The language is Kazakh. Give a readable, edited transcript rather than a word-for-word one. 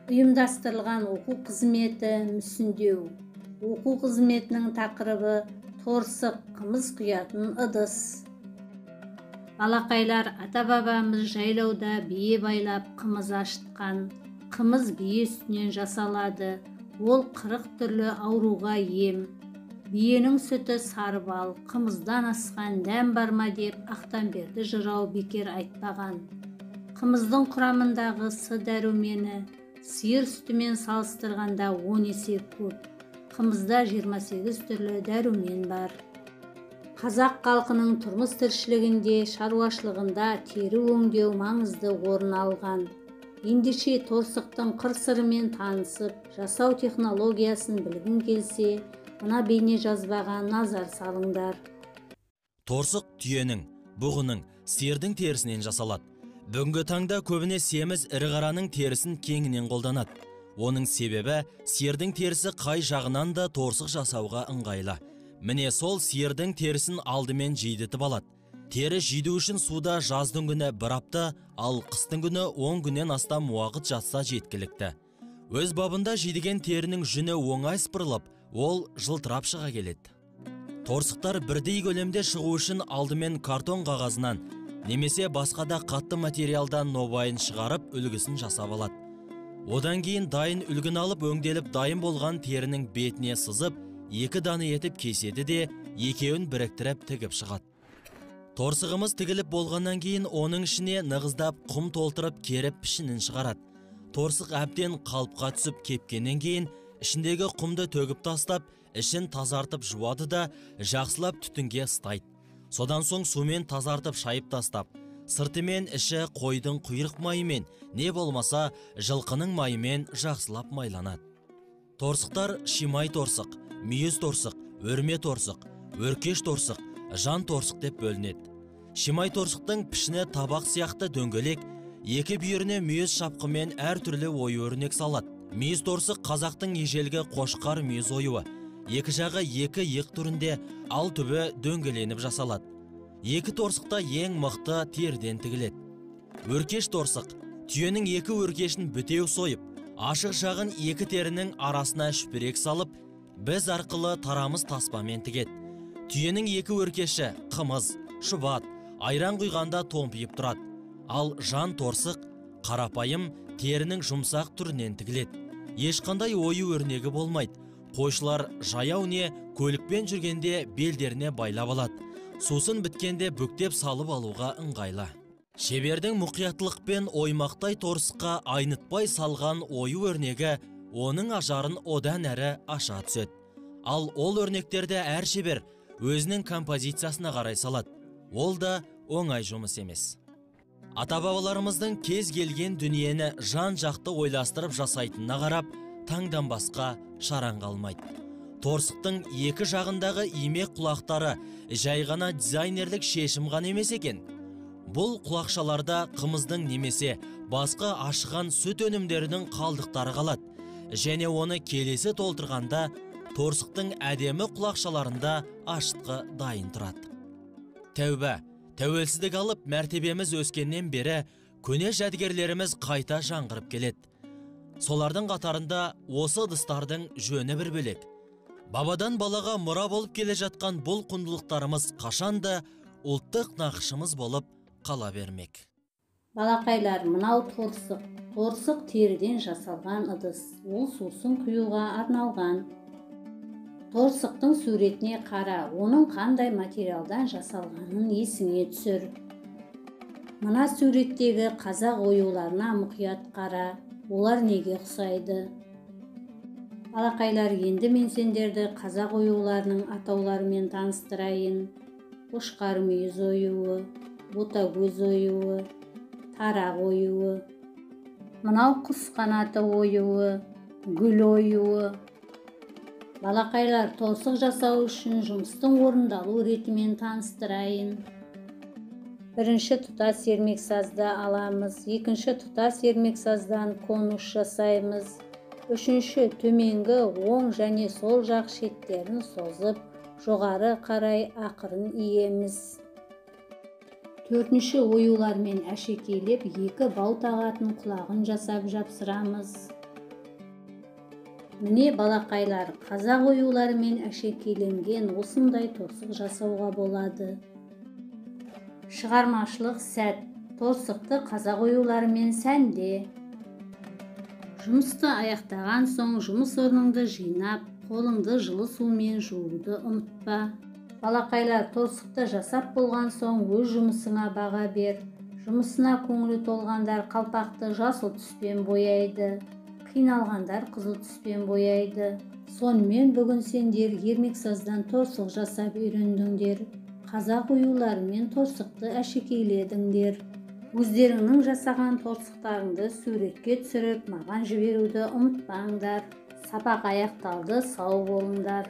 Ұйымдастырылған оқу қызметі мүсіндеу. Оқу қызметінің тақырыбы торсық, қымыз құятын ыдыс. Балақайлар, ата-бабамыз жайлауда бие байлап қымыз ашытқан. Қымыз бие сүтінен жасалады. Ол 40 түрлі ауруға ем. Биенің сүті сары бал, қымыздан асқан дәм бар ма деп Ақтамберді жырау бекер айтпаған. Қымыздың құрамындағы С дәрумені сиыр сүтімен салыстырғанда 10 есе көп. Қымызда 28 түрлі дәрумен бар. Қазақ халқының тұрмыс тіршілігінде, шаруашылығында тері өңдеу маңызды орын алған. Ендеше торсықтың қыр-сырымен танысып, жасау технологиясын білгің келсе, мына бейне жазбаға назар салыңдар. Торсық түйенің, бұғының, сиырдың терісінен жасалады. Бүгінгі таңда көбіне семіз ірі қараның терісін кеңінен қолданады. Оның себебі сиырдың терісі қай жағынан да торсық жасауға ыңғайлы. Міне сол сиырдың терісін алдымен жидітіп алады. Тері жиду үшін суда жаздың күні бір апта, ал қыстың күні 10 күннен астам уақыт жатса жеткілікті. Өз бабында жидіген терінің жүні оңай сыпырылып, ол жылтырап шыға келеді. Торсықтар бірдей көлемде шығу үшін алдымен картон қағазынан немесе басқа да қатты материалдан нобайын шығарып үлгісін жасап алады. Одан кейін дайын үлгіні алып өңделіп дайын болған терінің бетіне сызып, екі даны етіп кеседі де, екеуін біріктіріп тігіп шығады. Торсығымыз тігіліп болғаннан кейін оның ішіне нығыздап құм толтырып керіп пішінін шығарады. Торсық әбден қалыпқа түсіп кепкеннен кейін ішіндегі құмды төгіп тастап, ішін тазартып жуады да жақсылап түтінге ыстайды. Содан соң сумен тазартып шайып тастап, сырты мен іші қойдың құйрық майымен, не болмаса жылқының майымен жақсылап майланады. Торсықтар шимай торсық, мүйіз торсық, өрме торсық, өркеш торсық, жан торсық деп бөлінеді. Шимай торсықтың пішіні табақ сияқты дөңгелек, екі бүйіріне мүйіз шапқымен әртүрлі ою өрнек салады. Мүйіз торсық қазақтың ежелгі қошқар мүйіз оюы. Екі жағы екі иық түрінде, ал түбі дөңгеленіп жасалады. Екі торсықта ең мықты теріден тігіледі. Өркеш торсық түйенің екі өркешін бітеу сойып, ашық жағын екі терінің арасына шүпірек салып, біз арқылы тарамыз таспамен тігеді. Түйенің екі өркеші қымыз, шұбат, айран құйғанда томпиып тұрады. Ал жан торсық қарапайым терінің жұмсақ түрінен тігіледі. Ешқандай ою өрнегі болмайды. Қойшылар жаяу не көлікпен жүргенде белдеріне байлап алады. Сусын біткенде бүктеп салып алуға ыңғайлы. Шебердің мұқияттылықпен оймақтай торсыққа айнытпай салған ою өрнегі оның ажарын одан әрі аша түседі. Ал ол өрнектерді әр шебер өзінің композициясына қарай салады. Ол да оңай жұмыс емес. Ата-бабаларымыздың кез келген дүниені жан-жақты ойластырып жасайтынына қарап, таңданбасқа шараң қалмайды. Торсықтың екі жағындағы имек құлақтары жай ғана дизайнерлік шешім ғана емес екен. Бұл құлақшаларда қымыздың немесе басқа ашыған сүт өнімдерінің қалдықтары қалады. Және оны келесі толтырғанда торсықтың әдемі құлақшаларында ашытқы дайын тұрады. Тәуба, тәуелсіздік алып мәртебеміз өскеннен бері көне жәдігерлеріміз қайта жаңғырып келеді. Солардың қатарында осы ыдыстардың жөні бір бөлек. Бабадан балаға мұра болып келе жатқан бұл құндылықтарымыз қашанда ұлттық нақышымыз болып қала бермек. Балақайлар, мынау торсық. Торсық теріден жасалған ыдыс. Ол сусын құюға арналған. Торсықтың суретіне қара, оның қандай материалдан жасалғанын есіңе түсір. Мына суреттегі қазақ оюларына мұқият қара. Олар неге ұқсайды? Балақайлар, енді мен сендерді қазақ оюларының атауларымен таныстырайын. Қошқар мүйіз оюы, ботагөз оюы, тарақ оюы, мынау құс қанаты оюы, гүл оюы. Балақайлар, торсық жасау үшін жұмыстың орындалу ретімен таныстырайын. Бірінші тұтас ермексазды аламыз, екінші тұтас ермексаздан конус жасаймыз. Үшінші төменгі оң және сол жақ шеттерін созып, жоғары қарай ақырын иеміз. Төртінші оюлармен әшекейлеп екі бау тағатын құлағын жасап жапсырамыз. Міне, балақайлар, қазақ оюларымен әшекейленген осындай торсық жасауға болады. Шығармашылық сәт. Торсықты қазақ оюларымен сәнде. Жұмысты аяқтаған соң жұмыс орныңды жинап, қолыңды жылы сумен жууды ұмытпа. Балақайлар, торсықты жасап болған соң өз жұмысыңа баға бер. Жұмысына көңілі толғандар қалпақты жасыл түспен бояйды, қиналғандар қызыл түспен бояйды. Сонымен, бүгін сендер ермексаздан торсық жасап үйрендіңдер, қазақ оюларымен торсықты әшекейледіңдер. Өздеріңнің жасаған торсықтарыңды суретке түсіріп, маған жіберуді ұмытпаңдар. Сабақ аяқталды, сау болыңдар.